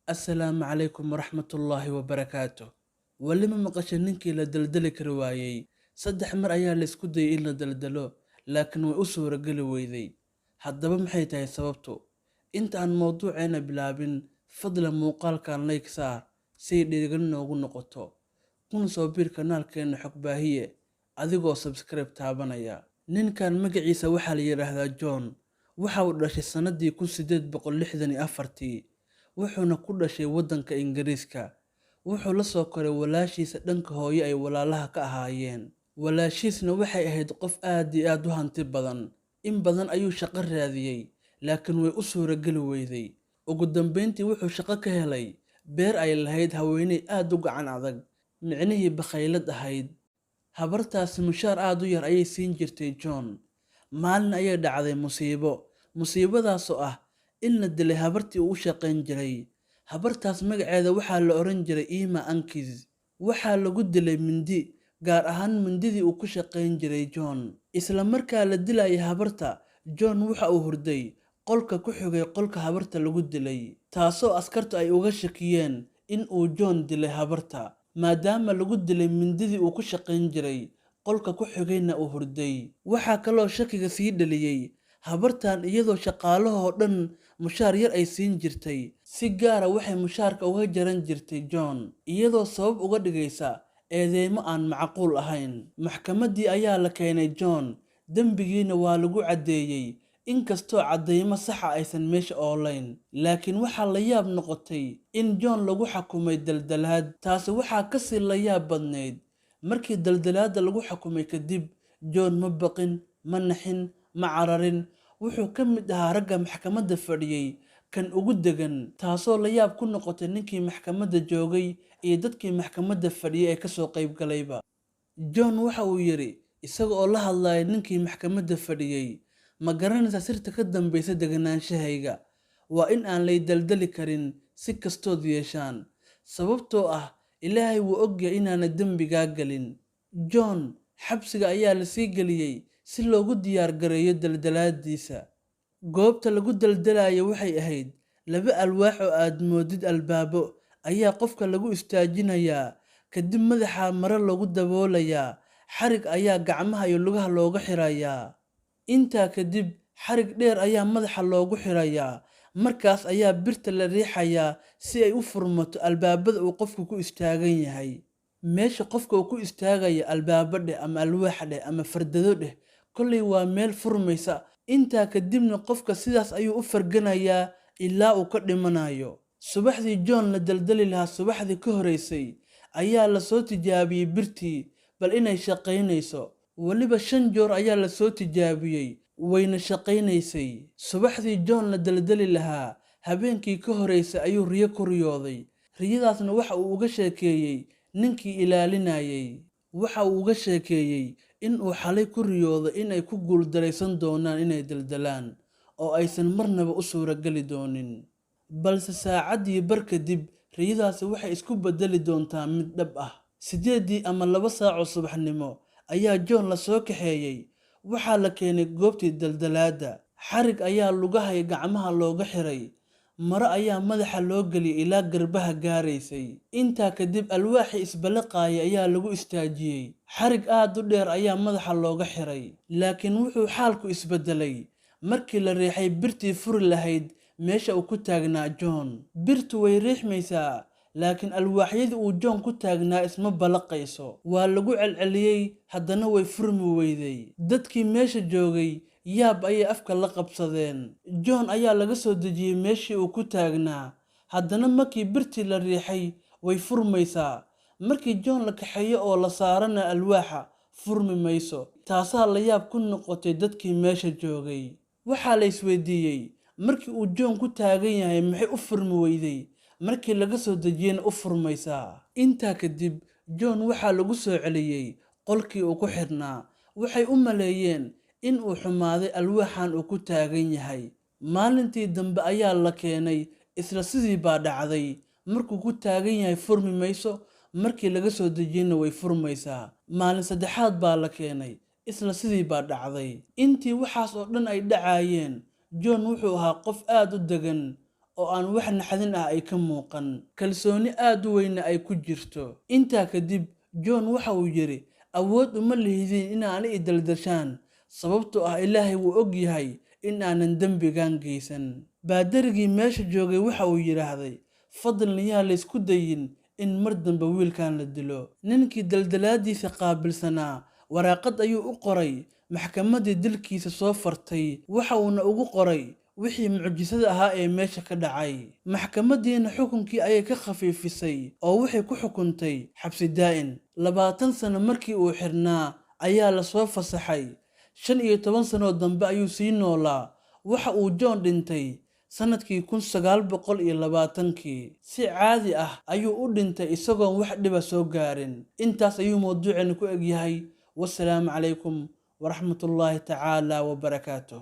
Assalaamu calaykum waraxmatullaahi wabarakaatu. Weli ma maqashay ninkii la daldali kari waayey? Saddex mar ayaa la isku dayay in la daldalo, laakiin way u suurageli weyday. Haddaba maxay tahay sababtu? Inta aan mowduuceena bilaabin, fadlan muuqaalkan like saar si ay dhiirigelin noogu noqoto. Kuna soo biir kanaalkeena Xogbaahiye adigoo subscribe taabanaya. Ninkan magaciisa waxaa la yidhaahdaa John. Waxa uu dhashay sanadii 1864-tii, wuxuuna ku dhashay waddanka Ingiriiska. Wuxuu la soo koray walaashiisa dhanka hooyo ay walaalaha ka ahaayeen. Walaashiisna waxay ahayd qof aad iyo aad u hanti badan. In badan ayuu shaqo raadiyey, laakiin way u suurageli weyday. Ugu dambeyntii wuxuu shaqo ka helay beer ay lahayd haweeney aad u gacan adag, micnihii bakhaylad ahayd. Habartaasi mushaar aad u yar ayay siin jirtay John. Maalin ayay dhacday musiibo, musiibadaasoo ah in la dilay habartii uu u shaqayn jiray. Habartaas magaceeda waxaa la odhan jiray Emma Ankis. Waxaa lagu dilay mindi, gaar ahaan mindidii uu ku shaqayn jiray John. Isla markaa la dilayay habarta, John waxa uu hurday qolka ku xigay qolka habarta lagu dilay, taasoo askartu ay uga shakiyeen in uu John dilay habarta, maadaama lagu dilay mindidii uu ku shaqayn jiray, qolka ku xigayna uu hurday. Waxaa kaloo shakiga sii dhaliyey habartan iyadoo shaqaalahoo dhan mushaar yar ay siin jirtay, si gaara waxay mushaarka uga jaran jirtay John, iyadoo sabab uga dhigaysa eedeymo aan macquul ahayn. Maxkamaddii ayaa la keenay John, dembigiina waa lagu caddeeyey, inkastoo caddeymo saxa aysan meesha oolayn. Laakiin waxaa la yaab noqotay in John lagu xukumay daldalaad. Taasi waxaa kasii la yaab badnayd markii daldalaadda lagu xukumay kadib, John ma baqin, ma naxin, ma cararin. Wuxuu ka mid ahaa ragga maxkamadda fadhiyey kan ugu degan, taasoo la yaab ku noqotay ninkii maxkamadda joogay iyo dadkii maxkamadda fadhiyey ee kasoo qayb galayba. John waxa uu yidhi isaga oo la hadlaya ninkii maxkamadda fadhiyey, "Ma garanaysaa sirta ka dambaysa deganaanshahayga? Waa in aan lay daldali karin si kastood yeeshaan, sababtoo ah Ilaahay wuu ogyahay inaana dembigaa gelin." John xabsiga ayaa la sii geliyey si loogu diyaar gareeyo daldalaadiisa. Goobta lagu daldalayo waxay ahayd laba alwaax oo aad moodid albaabo ayaa qofka lagu istaajinayaa, kadib madaxa mare loogu daboolayaa, xarig ayaa gacmaha iyo lugaha looga xirayaa. Intaa kadib xarig dheer ayaa madaxa loogu xirayaa, markaas ayaa birta la riixayaa si ay u furmato albaabada uu qofku ku istaagan yahay. Meesha qofka uu ku istaagaya albaabo dheh ama alwaax dheh ama fardado dheh, kolley waa meel furmaysa. Intaa kadibna qofka sidaas ayuu u farganayaa ilaa uu ka dhimanayo. Subaxdii John la daldali lahaa, subaxdii ka horeysay ayaa lasoo tijaabiyey birtii bal inay shaqaynayso. Weliba 5 joor ayaa lasoo tijaabiyey, wayna shaqaynaysay. Subaxdii John la daldali lahaa, habeenkii ka horeysay ayuu riyo ku riyooday. Riyadaasna waxa uu uga sheekeeyey ninkii ilaalinayay. Waxa uu uga sheekeeyey in uu xalay ku riyooday in ay ku guuldaraysan doonaan inay daldalaan oo aysan marnaba u suurageli doonin. Balse saacaddii bar kadib riyadaasi waxay isku beddeli doontaa mid dhab ah. 8-dii ama 2 saac oo subaxnimo ayaa John la soo kaxeeyey. Waxaa la keenay goobtii daldalaadda. Xarig ayaa lugaha iyo gacmaha looga xiray, maro ayaa madaxa loo geliyey ilaa garbaha gaaraysay. Intaa kadib alwaaxii isballaqaayay ayaa lagu istaajiyey, xarig aad u dheer ayaa madaxa looga xiray. Laakiin wuxuu xaalku isbeddelay markii la riixay birtii furi lahayd meesha uu ku taagnaa John. Birtu way riixmaysaa, laakiin alwaaxyadii uu John ku taagnaa isma ballaqayso. Waa lagu celceliyey, haddana way furmi weyday. Dadkii meesha joogay yaab ayay afka la qabsadeen. John ayaa laga soo dejiyey meeshii uu ku taagnaa, haddana markii birtii la riixay way furmaysaa. Markii John la kaxeeyo oo la saarana alwaaxa, furmi mayso. Taasaa la yaab ku noqotay dadkii meesha joogay. Waxaa la isweydiiyey markii uu John ku taagan yahay maxay u furmi weyday, markii laga soo dejiyeyna u furmaysaa. Intaa kadib John waxaa lagu soo celiyey qolkii uu ku xirnaa. Waxay u maleeyeen in uu xumaaday alwaaxan uu ku taagan yahay. Maalintii dambe ayaa la keenay, isla sidii baa dhacday. Markuu ku taagan yahay furmi mayso, markii laga soo dejiyeyna way furmaysaa. Maalin saddexaad baa la keenay, isla sidii baa dhacday. Intii waxaas oo dhan ay dhacayeen, John wuxuu ahaa qof aad u degan oo aan wax naxdin ah ay ka muuqan, kalsooni aad u weyna ay ku jirto. Intaa kadib John waxa uu yidhi, awood uma lihidiin inaana i daldashaan, sababtoo ah Ilaahay wuu og yahay in aanan dembigan geysan. Baadarigii meesha joogay waxa uu yidhaahday, fadlan yaa laysku dayin in mar dambe wiilkan la dilo. Ninkii daldalaadiisa qaabilsanaa waraaqad ayuu u qoray maxkamaddii dilkiisa soo fartay, waxa uuna ugu qoray wixii mucjisada ahaa ee meesha ka dhacay. Maxkamaddiina xukunkii ayay ka khafiifisay oo waxay ku xukuntay xabsi daa'in. 20 sano markii uu xirnaa ayaa la soo fasaxay. 15 sanoo dambe ayuu sii noolaa. Waxa uu John dhintay sanadkii 1920kii. Si caadi ah ayuu u dhintay isagoon wax dhiba soo gaarin. Intaas ayuu mawduuceena ku egyahay. Wassalaamu calaykum waraxmatullaahi tacaala wabarakaatuh.